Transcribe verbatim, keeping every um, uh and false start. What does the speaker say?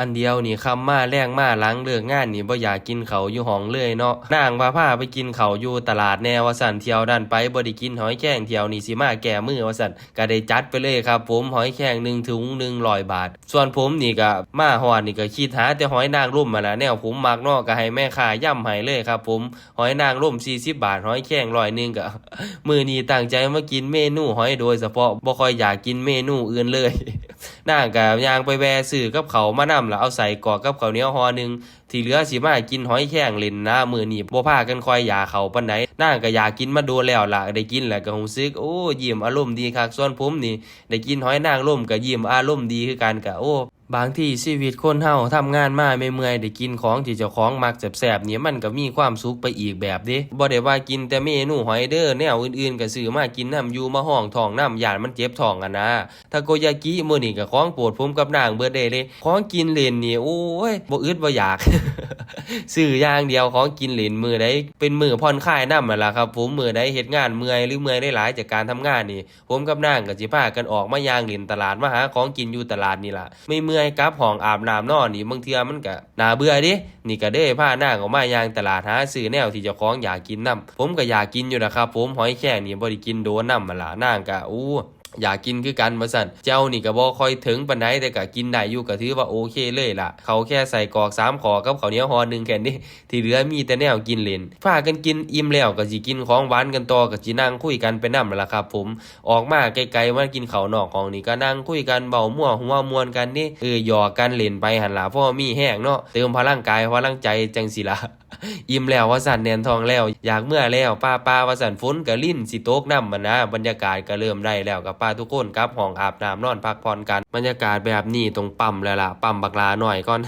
อันเดียวนี่ ค่ำมาแลงมา หลังเลิกงานนี่ บ่อยากกินข้าวอยู่ห้องเลยเนาะ นางว่าพาไปกินข้าวอยู่ตลาดแหน่ว่าซั่น เที่ยวนั้นไปบ่ได้กินหอยแครง เที่ยวนี้สิมาแก้มือว่าซั่น ก็ได้จัดไปเลยครับผม หอยแครงหนึ่งถุง หนึ่งร้อยบาท ส่วนผมนี่ก็มาฮอดนี่ก็คิดหาแต่หอยนางรมหั่นล่ะ แนวผมมักเนาะ ก็ให้แม่ค้ายำให้เลยครับผม หอยนางรมสี่สิบบาท หอยแครงร้อยหนึ่ง ก็ มื้อนี้ตั้งใจมากินเมนูหอยโดยเฉพาะ บ่ค่อยอยากกินเมนูอื่นเลย นางก็ย่างไปแวะซื้อกับข้าวมานำล่ะ เอาไส้กรอกกับข้าวเหนียวห่อหนึ่ง ที่เหลือสิมากินหอยแครงเล่นนะ มื้อนี้บ่พากันค่อยอยากข้าวปานใด นางก็อยากกินมาโดนแล้วล่ะ ได้กินแล้วก็รู้สึก โอ้ ยิ้มอารมณ์ดีคัก ส่วนผมนี่ ได้กินหอยนางรมก็ยิ้มอารมณ์ดีคือกัน ก็ โอ้ บางทีชีวิตคนเฮาทำงานมาเมื่อยๆ ได้กินของที่เจ้าของมักแซ่บๆ นี่มันก็มีความสุขไปอีกแบบเด้ บ่ได้ว่ากินแต่เมนูหอยเด้อ แนวอื่นๆ ก็ซื้อมากินนำอยู่ มาฮองท้องนำ ย้านมันเจ็บท้องหั่นนะ ทาโกยากิมื้อนี้ก็ของโปรดผมกับนางเบิดเด้เลย ของกินเล่นนี่ โอ้ย บ่อึดบ่อยาก ซื้ออย่างเดียว ของกินเล่น มื้อใดเป็นมื้อผ่อนคลายนำหั่นล่ะครับผม มื้อใดเฮ็ดงานเมื่อยหรือเมื่อยหลายๆ จากการทำงานนี่ ผมกับนางก็สิพากันออกมาย่างเล่นตลาด มาหาของกินอยู่ตลาดนี่ล่ะ เมื่อยๆ กลับห้องอาบน้ำนอนนี่ บางเทื่อมันก็น่าเบื่อเด้ นี่ก็เลยพานางออกมาย่างตลาด หาซื้อแนวที่เจ้าของอยากกินนำ ผมก็อยากกินอยู่นะครับผม หอยแครงนี่บ่ได้กินโดนนำหั่นล่ะ นางก็ อู้ อยากกินคือกันว่าซั่น แจ่วนี่ก็บ่ค่อยถึงปานใด แต่ก็กินได้อยู่ ก็ถือว่าโอเคเลยล่ะ ข้าวแค่ไส้กรอกสามข้อกับข้าวเหนียวห่อหนึ่งแค่นี้ ที่เหลือมีแต่แนวกินเล่น พากันกินอิ่มแล้วก็สิกินของหวานกันต่อ ก็สินั่งคุยกันไปนำหั่นล่ะครับผม ออกมาไกลๆ มากินข้าวนอกห้องนี่ก็นั่งคุยกัน เว้ามั่วหัวม่วนกันเด้ เออ หยอกกันเล่นไปหั่นล่ะ พอมีแฮงเนาะ เติมพลังกายพลังใจจั่งซี้ล่ะ อิ่มแล้วว่าซั่น แน่นท้องแล้ว อยากเมือแล้ว ป้าๆ ว่าซั่น ฝนก็รินสิตกนำหั่นนะ บรรยากาศก็เริ่มได้แล้ว ก็พาทุกคนกลับห้องอาบน้ำนอนพักผ่อนกัน บรรยากาศแบบนี้ต้องปั๊มแล้วล่ะ ปั๊มบักหล้าน้อยก่อน